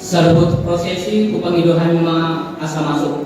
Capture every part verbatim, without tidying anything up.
Sarbut prosesi, hupangido hami ma asa masuk.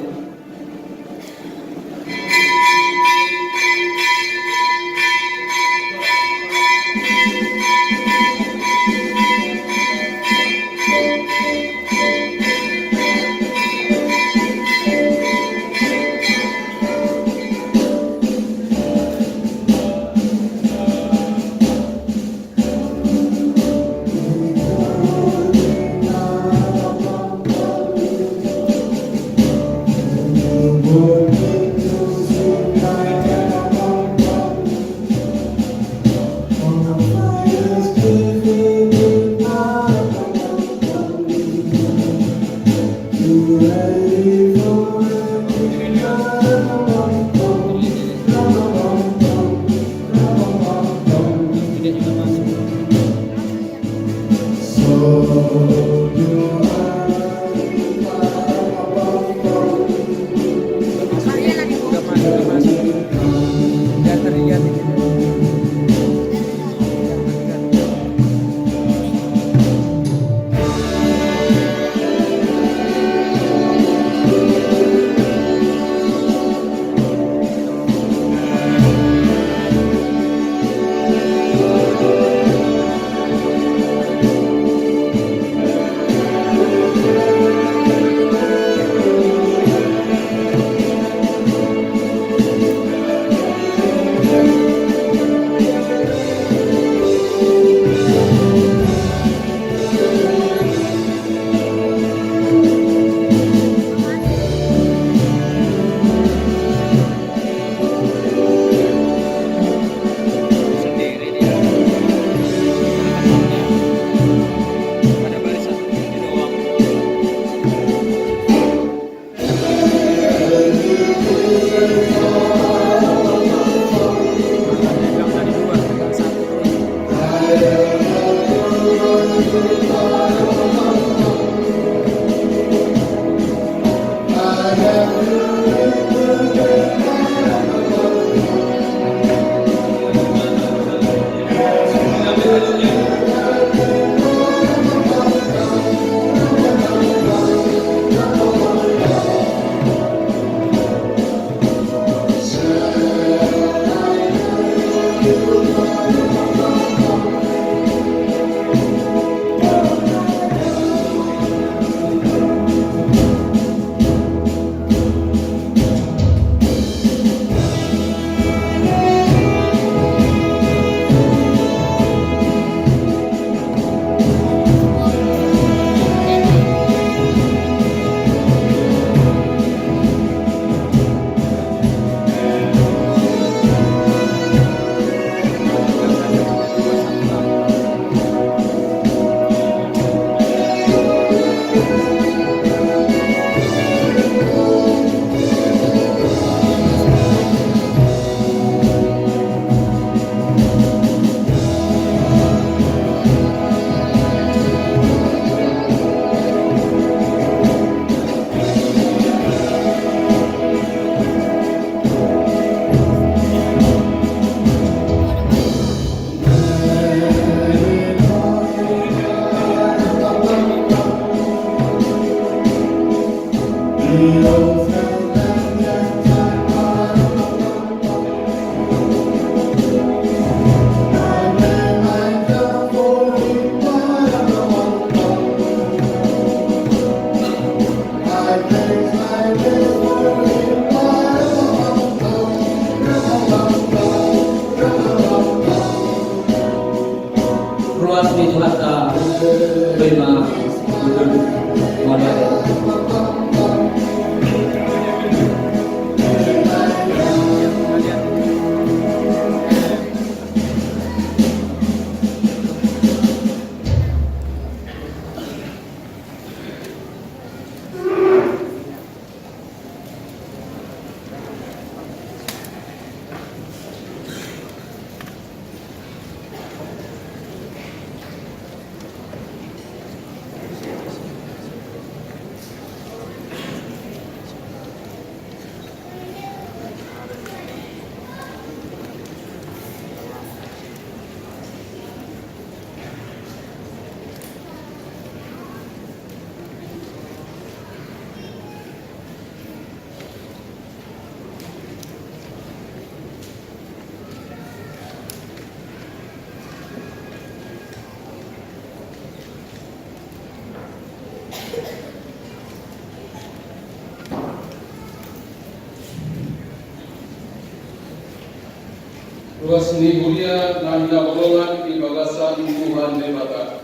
Ruas ni huria na hinaholongan di bagasan Tuhan Debata.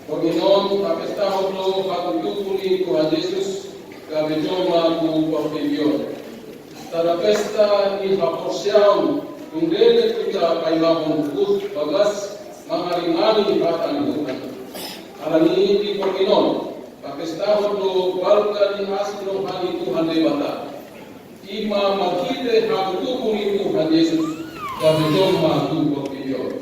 Borngin on tapestahon do hatutubu ni Tuhan Jesus, gabe jolma tu portibi on. Tanda pesta ni haporseaon, tung leleng hita paimahon huhut bagas mangarimari hata ni Tuhan. Alani i di borngin on, tapestahon do balga ni asi ni roha ni Tuhan Debata. I ma marhite hatutubu ni Tuhan Jesus, gabe jolma tu portibi on.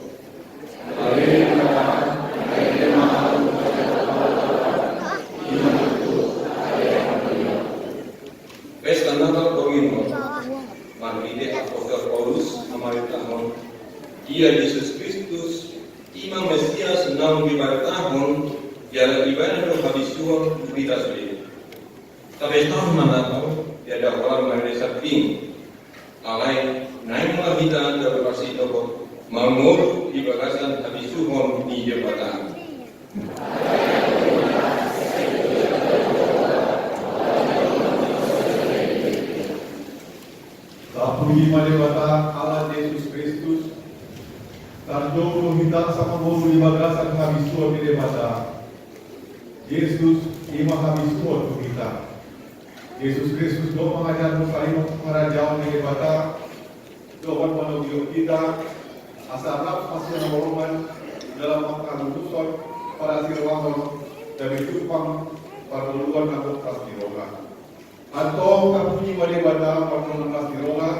Pesta Natal borngin on, marhite apostel Paulus mamaritahon, ia Jesus Kristus, i ma Mesias naung dibaritahon, jala ibana do habisuhon tu hita sude. Tapestahon ma Natal, jala holan marende sambing. Alai naeng ma hita gabe marsidohot, mangolu di bagasan habisuhon ni Debata. Tapuji ma Debata, Alla Jesus Kristus. Tarjou do hita asa mangolu di bagasan habisuhon ni Debata. Jesus, i ma habisuhon tu hita. Jesus Kristus do mangajarhon saringot harajaon ni Debata, dohot manogihon hita asa rap masihaholongan jala manghaluhushon, parasirohahon, gabe jumpang parngoluan na gok las ni roha. Antong tapuji ma Debata pardongansaripeon,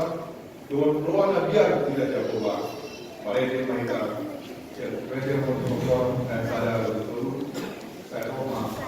dohot roha na biar di hita Jahowa. Marende ma hita. Rejel motor, eh, sada, dua, tolu. Saya mau maaf.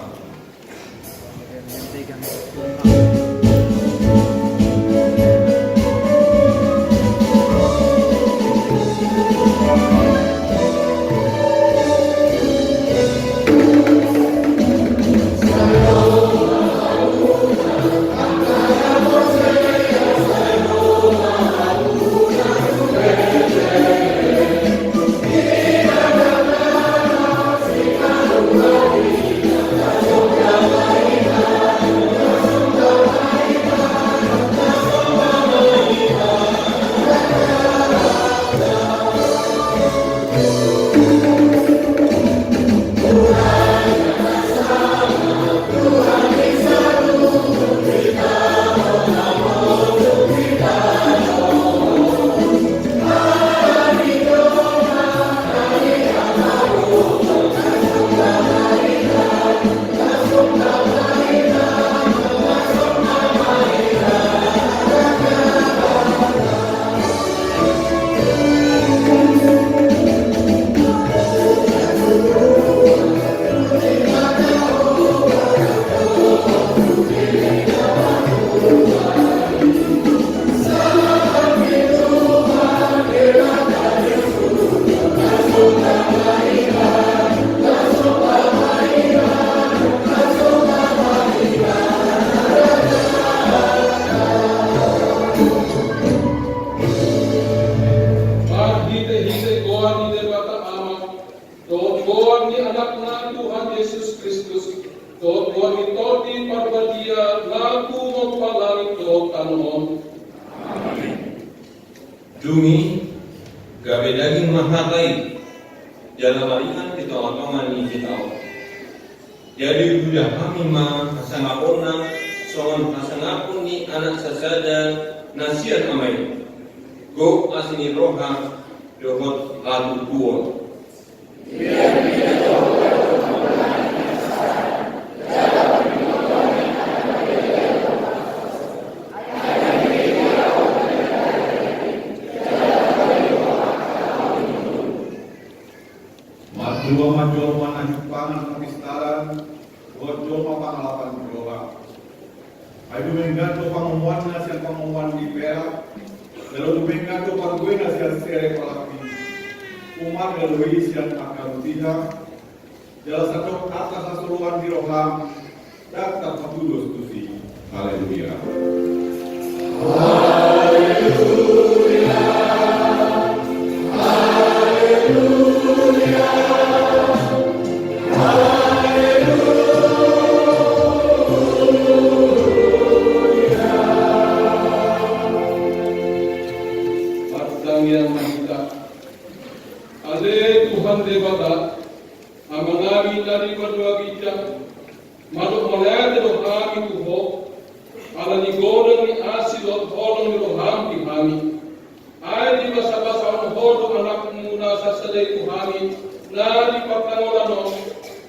Marhitehite goar ni Debata Ama, dohot goar ni Anakna Tuhan Jesus Kristus, dohot goar ni Tondi Parbadia, lagu mopa langit dohot tano on. Amin. Dung i, gabe daging ma hata i, jala maringan di tongatonga ni hita on. Jadi huida hami ma hasangaponna, songon hasangapon ni anak sasada na sian ama i. Gok asi ni roha, dohot hatubuan. Martua ma jolma na jumpangan hapistalan, dohot jolma pangalapan ni roha. Ai dumenggan do pangomoanna sian pangomoan ni perak, jala dumenggan do parbuena sian sere palapis. Umarga do i sian angka mutiha, jala sandok arta hasoloan di roham, ndang tarpatudos tusi. Haleluya. Haleluya. Martangiang ma hita. E Tuhan Debata, Amanami na di banua ginjang, mandok mauliate do hami tu Ho, ala ni godang ni asi dohot holong ni roham di hami. Ai dibasabasahon Ho do Anakmu na sasada i tu hami, na di partangiangan on,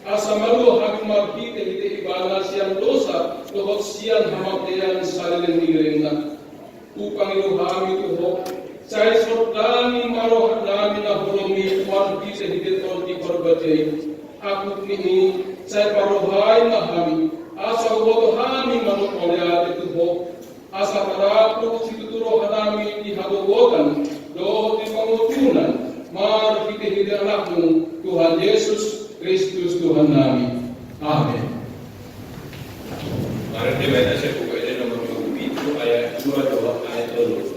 asa malua hami marhitehite Ibana sian dosa dohot sian hamatean saleleng ni lelengna. Hupangido hami tu Ho, sai sondangi ma rohanami na holom i marhitehite Tondi Parbadia i. Angkup ni i, sai parrohai ma hami, asa huboto hami mandok mauliate tu Ho, asa tarapuk situtu rohanami di hagogotan dohot di pangunjunan, marhitehite Anakmu, Tuhan Jesus Kristus Tuhannami. Amen. Mari dibaca Buku Ende nomor dua puluh pitu ayat dua dohot ayat tolu.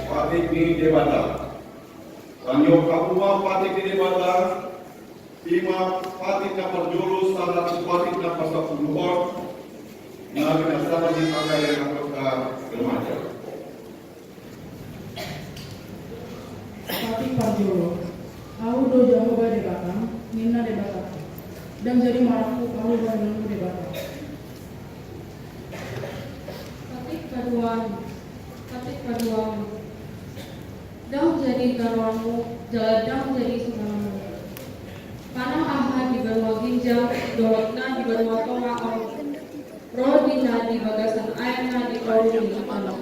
Patik ni Debata. Tangiangku ma patik ni Debata, ima patik na parjolo sahat tu patik na pasampuluhon, na binasaha ni angka remaja. Patik parjolo. Ahu do Jahowa Debatam, ninna Debata. Ndang jadi marangkup ahu bahenonmu Debata. Patik paduahon. Patik paduahon. Ndang jadi taruanmu, jala ndang jadi sinangonmu. Manang aha di banua ginjang, dohot na di banua tonga on, ro di na di bagasan aek na di toru ni tano.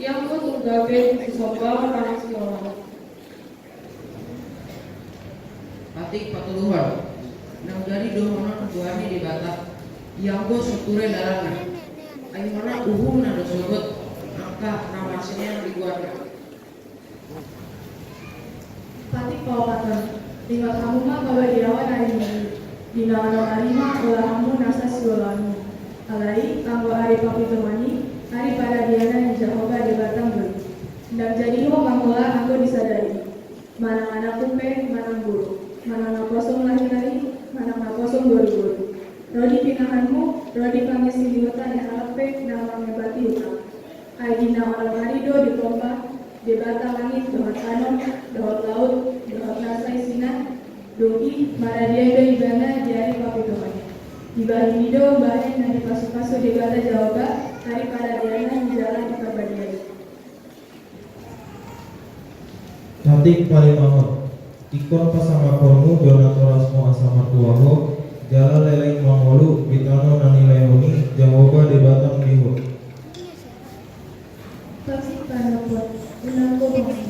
Ianggo tung gabe sisombaon manang sioloi. Patik patoluhon. Ndang jadi dohonon goar ni Debata, ianggo so ture dalanna. Ai manang uhum na dohonon angka na marsinean di goarna. Patik paopathon. Ingot hamu ma pabadiaon ari ni i, di na onom ari ma ulaonmu nasa siulaonmu. Alai anggo ari papitongan i, ari paradianan ni Jahowa Debatam do i. Ndang jadi ho mangula anggo di sadari i. Manang anakmu pe manang boru, manang naposom lahi-lahi, manang naposom boru-boru, ro di pinahanmu, ro di pangisiliutan ni halak pe na mangembati utang. Ai di na onom ari do dipompa Debata langit dohot tano, dohot laut, dohot nasa isina. Dung i maradian do ibana di ari papitongan i. Dibahen i do bahen na dipasupasu Debata Jahowa, ari paradianan jala di parbadian. Patik palimahon. Ingkon pasangaponmu do natorasmu asa martua ho, jala leleng mangolu di tano na nilaehon ni Jahowa Debatam di ho. Patik paonomhon. Unang ho mangolu.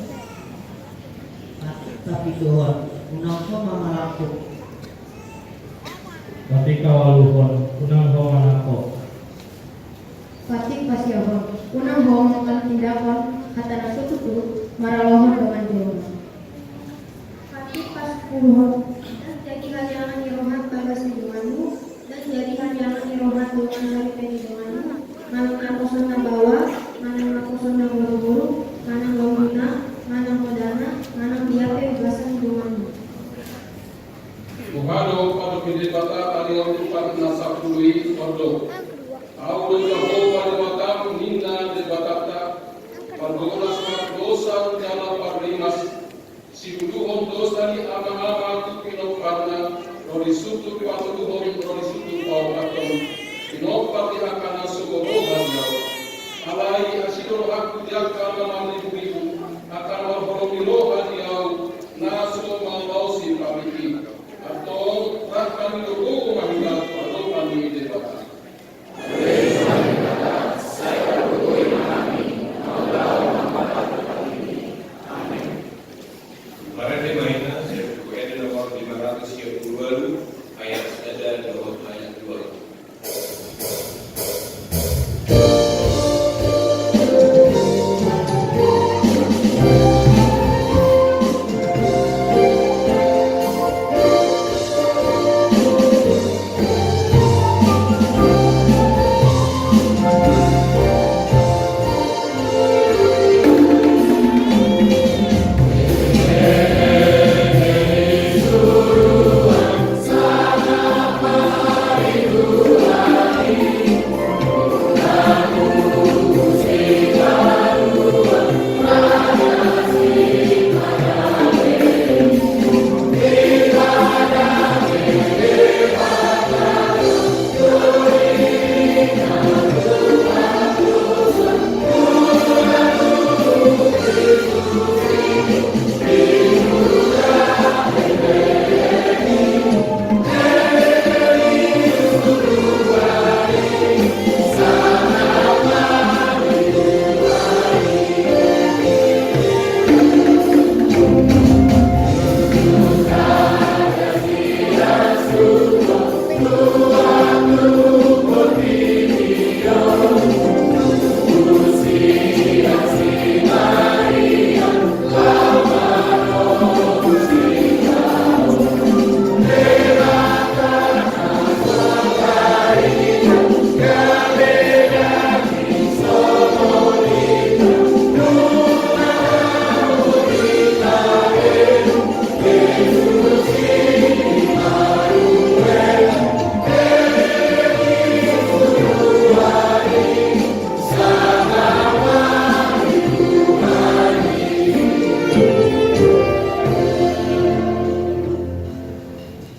Patik papituhon. Unang ho mangalangkup. Patik paualuhon. Unang ho manangko. Patik pasiahon. Unang ho mangkantindangkon hata na so tutu maralohon dongan ni roham. Patik pasampuluhon. Ndang jadi hariangan ni roham bagas ni donganmu, ndang jadi hariangan ni roham dongan haripe ni donganmu, manang naposom Debata ari on umpat na sampulu i on do: Ahu do Jahowa Debatam, ninna Debatanta, pardomunas ma dosa jala parrimas, siuduhon dosa ni amaama tu pinomparna, ro di sundut patuduhon, ro di sundut paopathon, pinompar di angka na so boi roha di ahu. Alai asi do rohangku di angka na marribu-ribu, angka na marholong ni roha di ahu, na so mambaosi pamit i. Antong rap hami do gogo ma hita tu adopan ni Debata. Marende ma hita sian Buku Ende nomor lima ratus tiga puluh walu, ayat sada dohot ayat dua.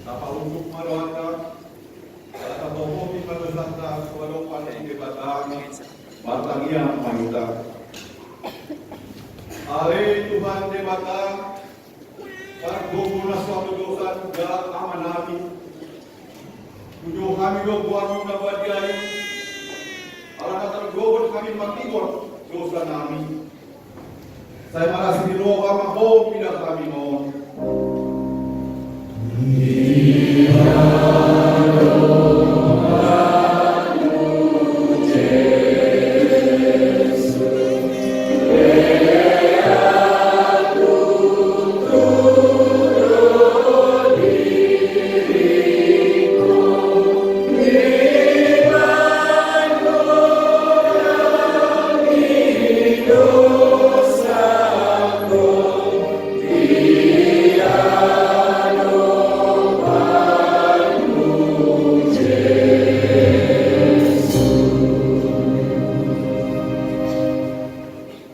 Tapaunduk ma rohanta, jala tapogihophop ma dosanta tu adopan ni Debata, martangiang ma hita. Ale Tuhan Debata, pardomunas ma dosa jala amaanami. Puji hami do goarmu na badia i, ala na targogot hami mangkirim dosanami. Sai marasi ni roha ma Ho mida hami on.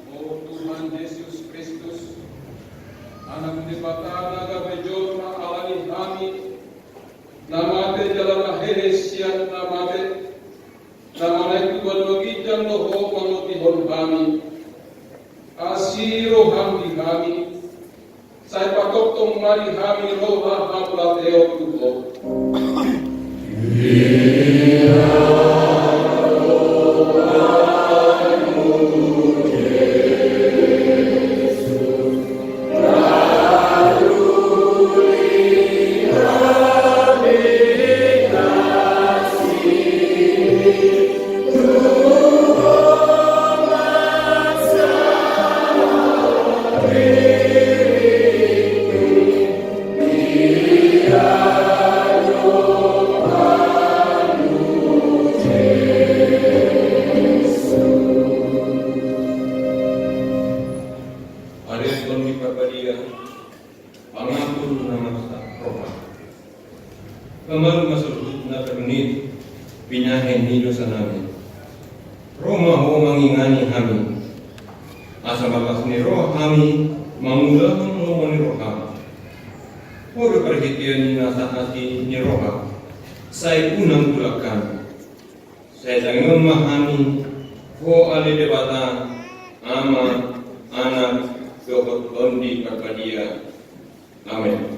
O Tuhan Jesus Kristus, Anak ni Debata na gabe jolma ala ni hami, na mate jala na hehe sian na mate, na manaek tu banua ginjang do Ho mangotihon hami. Asi roham di hami, sai patongtong ma di hami roha hamauliateon tu Ho. sorhut na tarunit, pinahen ni dosanami. Ro ma Ho mangingani hami, asa marlas ni roha hami mangulahon lomo ni roham. Ho do parhitean ni nasa asi ni roha, sai unang tulak hami. Sai tangianghon ma hami Ho ale Debata, Ama, Anak, dohot Tondi Parbadia. Amen.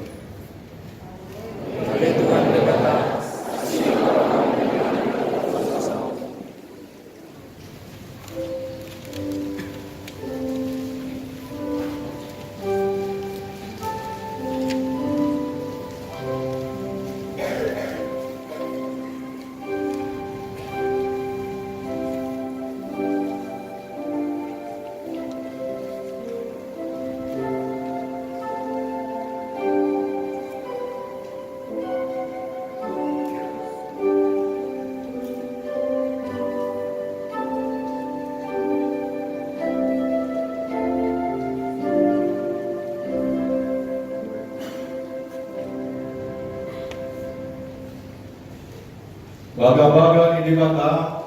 Bagabaga ni Debata,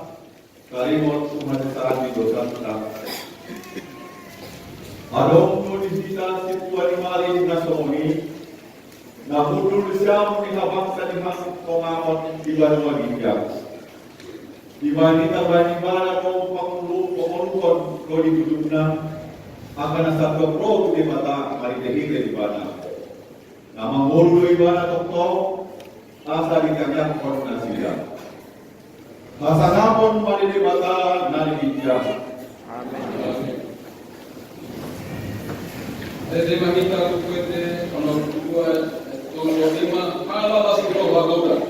taringot tu hasesaan ni dosanta. Adong do di hita sintua ni malim na songon i, na hundul siamun ni habangsa di hangoluan di banua ginjang. Di na tarbahen ibana do pangolu, pangoluhon do di ujungna, angka na sandok ro tu Debata marhitehite ibana. Na mangolu do ibana tongtong, asa ditangiangkon nasida. Hasangapon ma di Debata na di ginjang. Amen. Ende ma hita tu Ende onom pulu dua, tolu pulu lima, ala las ni roha godang.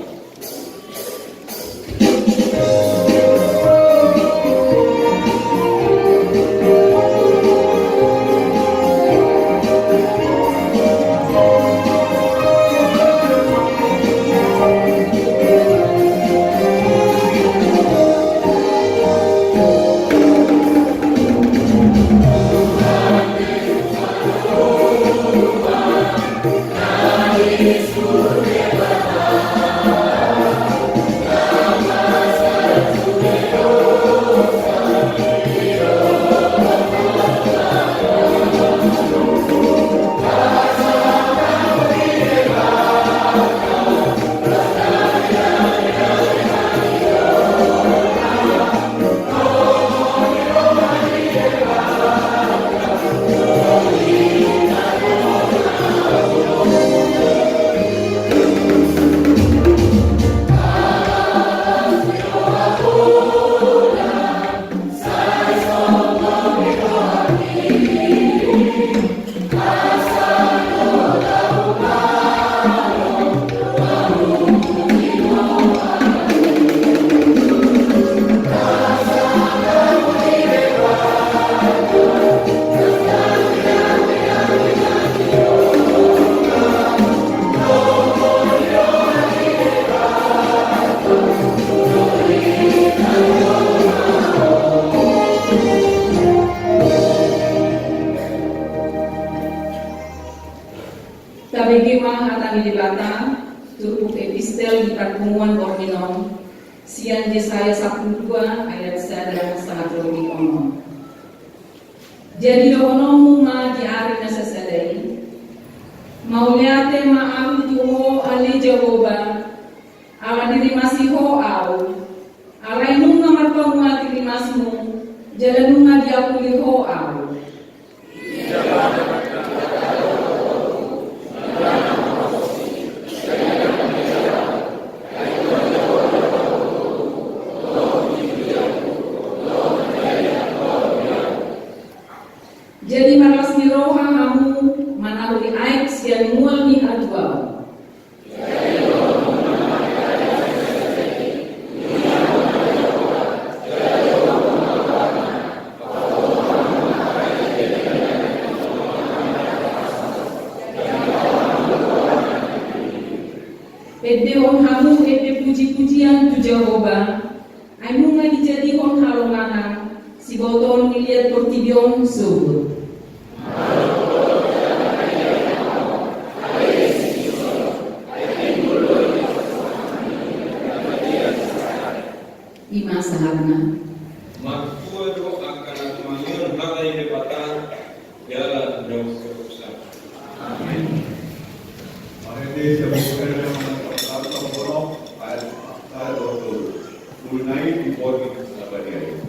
Tabege ma hata ni Debata, turpuk epistel di parpunguan borngin on, sian Jesaya sampulu dua ayat sada sahat ro di onom. Jadi dohononmu ma di ari na sasada i: Mauliate ma ahu tu Ho ale Jahowa, ala dirimasi Ho ahu. Alai nunga marpanguati rimasmu, jala nunga diapuli Ho ahu. Jadi marlas ni roha hamu manalui aek sian mual ni hatuaon. Endehon hamu ende pujipujian tu Jahowa, ai nunga dijadihon halongangan sibotoon ni liat portibi on sogot. Ima sahatna. Martua do angka na tumangihon hata ni Debata jala ndang sai rusak. Amen. Marende sian Buku Ende Pasal sampulu onom ayat sada dohot tolu. Uli na i di podi na badia i.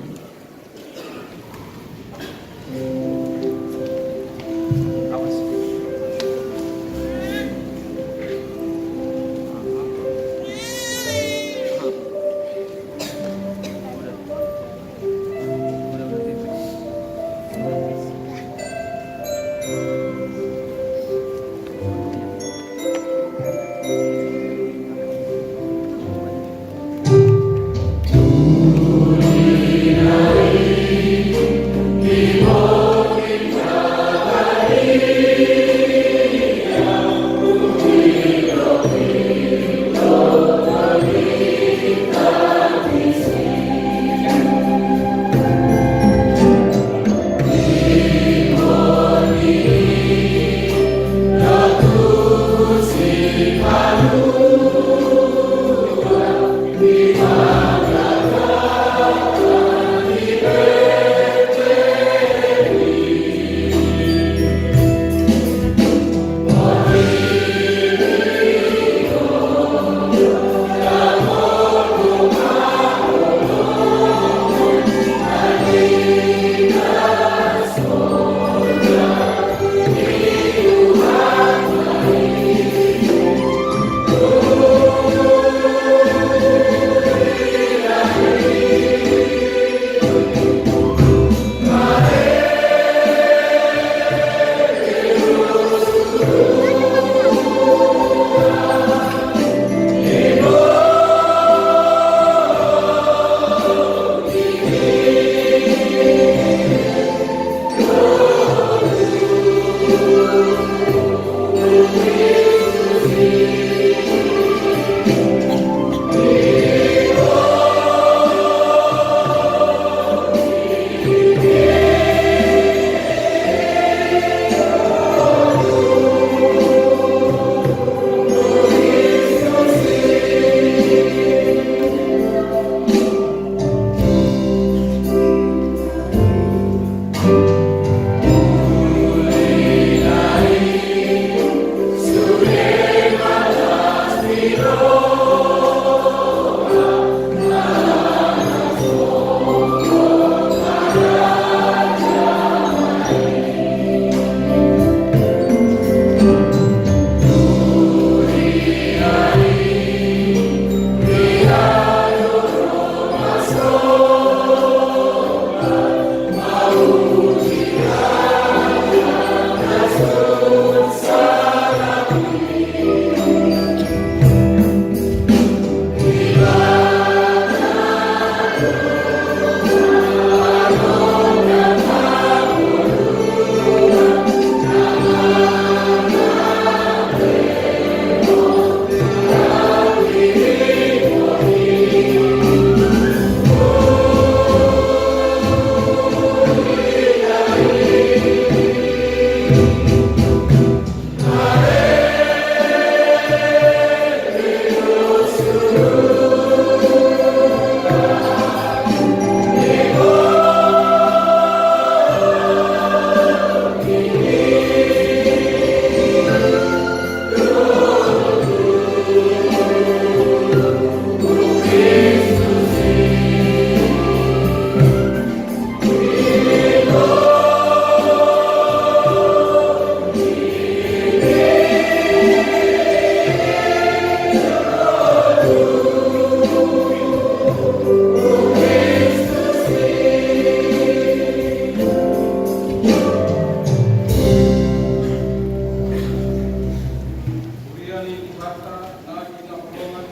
Huria ni Tuhanta na hinaholongan.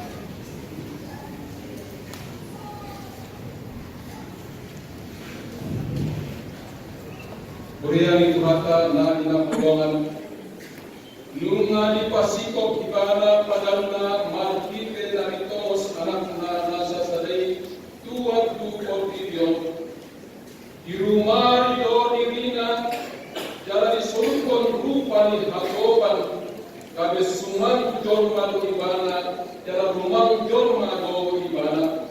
Huria ni Tuhanta na hinaholongan. Nunga dipasikok ibana padanna marhite na ditongos Anakna na sasada i tuat tu portibi on. Dirumari do dirina, jala disoluhon rupa ni hatopan, gabe suman jolma do ibana, jala rumang jolma do ibana.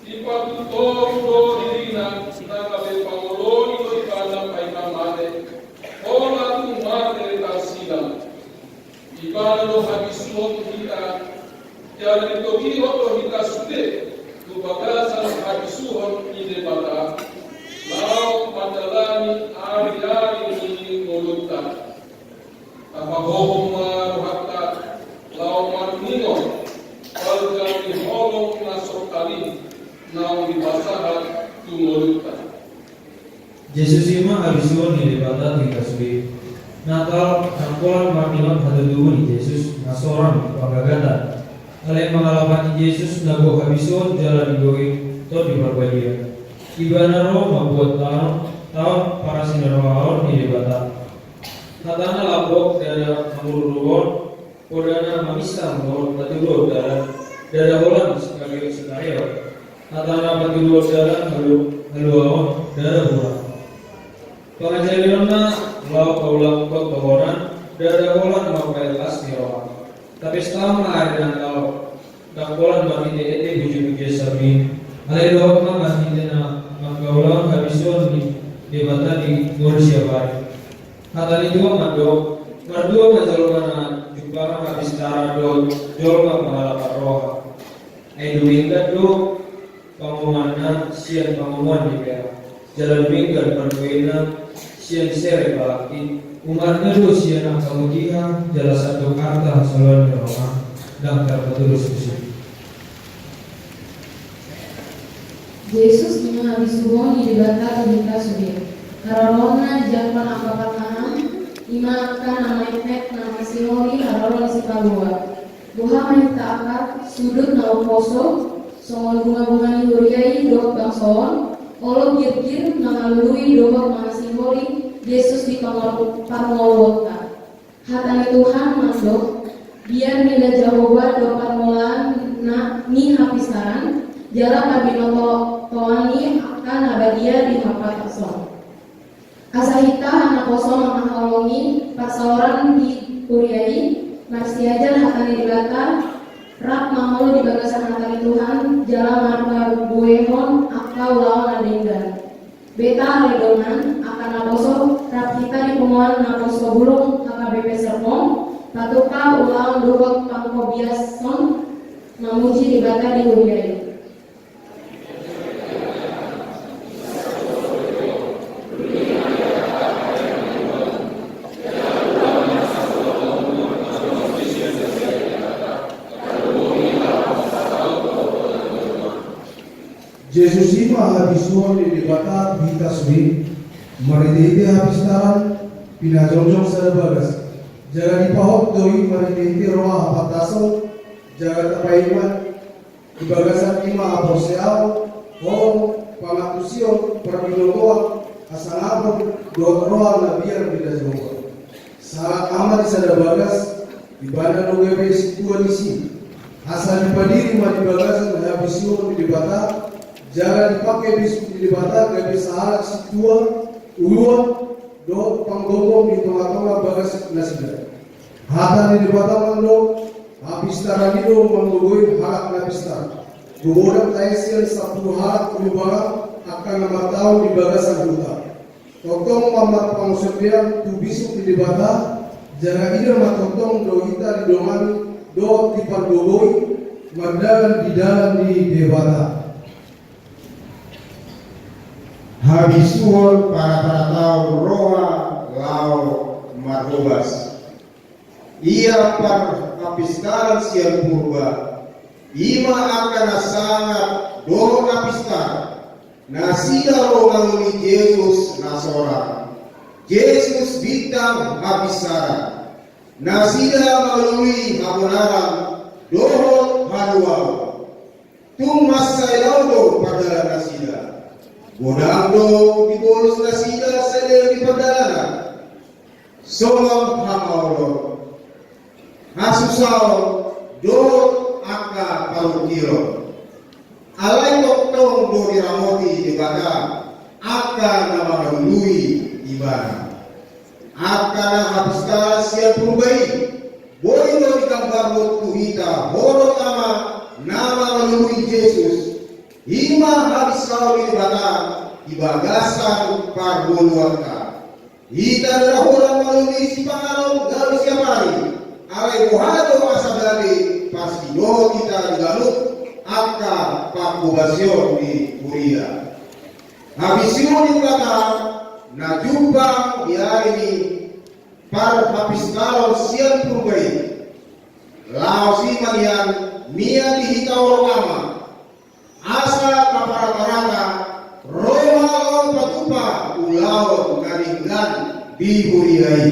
Dipatu Tong do dirina na gabe pangoloi do ibana paima mate, holan tung mate tarsida. Ibana do habisuhon hita, jala ditogihon do hita sude tu bagasan habisuhon ni Debata, laho mandalani ari-ari ni ngolunta. Tapahohom ma rohanta laho maruningon balga ni holong na so tali naung dipasahat tu ngolunta. Jesus i ma habisuhon ni Debata tu hita sude. Natal, nangkolan marningot hatutubu ni Jesus na so rap panggagatan. Alai mangalapati Jesus na gok habisuhon jala digogoi Tondi Parbadia. Ibana ro mambuat taon, taon parasinirohaon ni Debata. Hatana lambok ndada mangururuhon, podana maminsang dohot patuduhon ndada, ndada holan si Kariot, si Kariot. Hatana patuduhon ndada halu-, haluaon, ndada hurang. Pangajarionna laho paulak tohonan, ndada holan mambahen las ni roha. Tapesta ma ari Natal. Ndang holan marhite-hite puji-pujian sami, alai dohot ma marhite na mangkaulahon habisuhon ni Debata di ngolu siap ari. Hata ni Tuhan mandok, mardua ma jolma na jumpang hapistaran dohot jolma pangalapan roha. Ai dumenggan do pangomoanna sian pangomoan ni perak, jala dumenggan parbuena sian sere palakti, umarna do sian angka mutiha, jala sandok arta hasoloan ni roha, ndang tarpatudos tusi. Jesus i ma habisuhon ni Debata tu hita sude. Haroroanna dijangkon angka panahan, i ma angka na maekmaek na mangasiholi haroro ni sipalua. Boha ma hita angka sudut na umposo, songon bunga-bunga ni huria i dohot bangso on, olo girgir mangalului dohot mangasiholi Jesus di pangor-, parngoluonta. Hata ni Tuhan mandok, biar mida Jahowa do parmulaan na ni hapistaran, jala parbinotoan ni angka na badia di hapatas on. Asa hita naposo manghaholongi parsaoran di huria i, marsiajar hata ni Debata, rap mangolu di bagasan hata ni Tuhan, jala marpabuehon angka ulaon na denggan. Beta ale dongan, angka naposo, rap hita di punguan naposo bulung H K B P Serpong, patupa ulaon dohot panghobasan mamuji Debata di huria i. Jesus i ma habisuhon ni Debata tu hita sude, marhite-hite hapistaran, pinajongjong sada bagas, jala dipahot do i marhite-hite roha hapatason, jala tapaima di bagasan i ma haporseaon, holong, pangantusion, parbinotoan, hasangapon, dohot roha na biar mida Jahowa. Sahat ama di sada bagas, ibana do gabe sintua disi. Asa dipadiri ma di bagasan habisuhon ni Debata, jala dipangke bisuk ni Debata gabe sahalak sintua, uluan, dohot panggombong di tonga-tonga bagas nasida. Hata ni Debata mandok, hapistaran i do manggogoi halak na pistar. Godang tahe sian sampulu halak ulubalang angka na martaon di bagasan huta. Tongtong ma marpangunsoran tu bisuk ni Debata, jala ida ma tongtong do hita didongani dohot dipargogoi mardalan di dalan ni Debata. Habisuhon paraparataon roha laho marhobas. Ia parhapistaran sian Purba, i ma angka na sangap dohot na pistar, nasida ro mangalului Jesus na so rap. Jesus bintang hapistaran, nasida mangalului habonaran dohot haluaon. Tung mansai lao do pardalanan nasida. Godang do dibolus nasida saleleng ni pardalanan. Songon hamaolon, hasusaon, dohot angka parungkilon. Alai tongtong do diramoti Debata angka na mangalului Ibana. Angka na hapistaran sian Purba i, boi do digambarhon tu hita holong Ama na mangalului Jesus. I ma habisaon ni Debata di bagasan parngoluanta. Hita na holan malobi sipanganon gabe siapari, alai boha do asa gabe parsidot hita di ganup angka pangkobasion ni huria. Habisuhon ni Debata na jumpang di ari ni parhapistalon sian Purba i. Laos i ma nian, mian di hita, o roha ma, asa taparatarata roha laho patupa ulaon na denggan di huria i.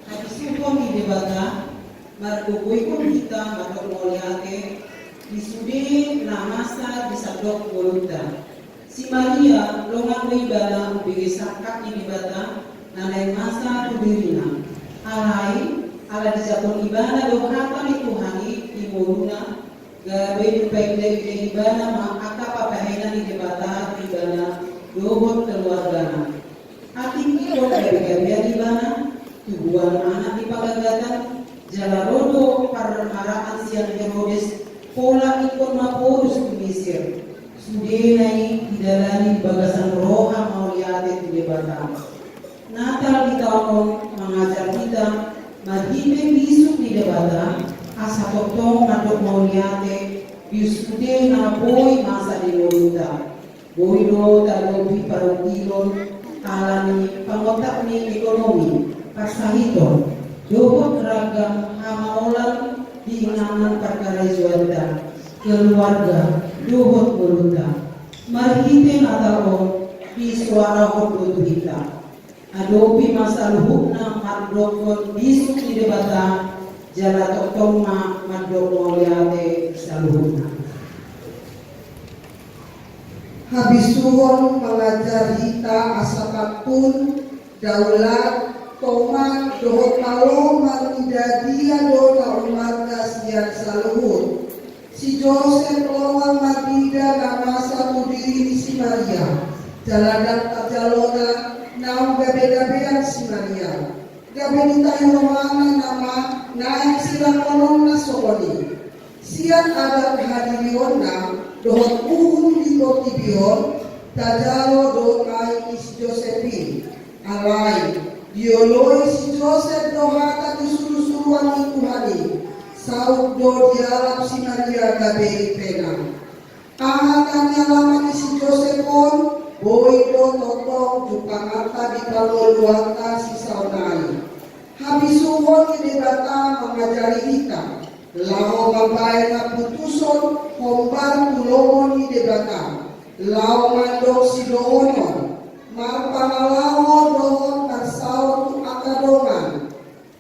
Habisuhon ni Debata margogoihon hita mandok mauliate di sude na masa di sandok ngolunta. Si Maria, longan do ibana umbege sangkap ni Debata na naeng masa tu dirina. Alai, ala dijangkon ibana do hata ni Tuhan i di ngoluna, gabe dipaindainda ibana ma angka pambahenan ni Debata tu ibana dohot keluargana. Atik ingkon gabegabean ibana, tubuan anak di panggagatan, jala ro do parmaraan sian Herodes, pola ingkon mapodus tu Misir. Sudena i didalani di bagasan roha mauliate tu Debata. Natal di taon on mangajar hita, marhite bisuk ni Debata, asa tongtong mandok mauliate di sude na boi masa di ngolunta. Boi do tadopi parungkilon ala ni pangontak ni ekonomi, parsahiton, dohot ragam hamaolan di inganan parkarejoanta, keluarga, dohot ngolunta. Marhite Natal on, disoarahon do tu hita. Adopi ma saluhutna mandokkon bisuk ni Debata, jala tongtong ma mandok mauliate saluhutna. Habisuhon mangajar hita asa pantun, daulat, tomak, dohot malo marnida dia do na umarga sian saluhut. Si Josep longan marnida na masa tu diri ni si Maria, jala ndang tarjalona naung gabegabean si Maria. Gabe ditahi rohana nama naeng silakononna songon i. Sian adat hadirionna dohot uhum di portibi on, tajalo do aek ni si Josep i. Alai, dioloi si Josep do hata ni surusuruan ni Tuhan i, saut do dialap si Maria gabe ripena. Aha na nialaman ni si Josep on, boi do tongtong jumpanganta di parngoluanta sisaonari. Habisuhon ni Debata mangajari hita laho mambaen haputuson hombar tu lomo ni Debata, laho mandok sidohonon, marpangalaho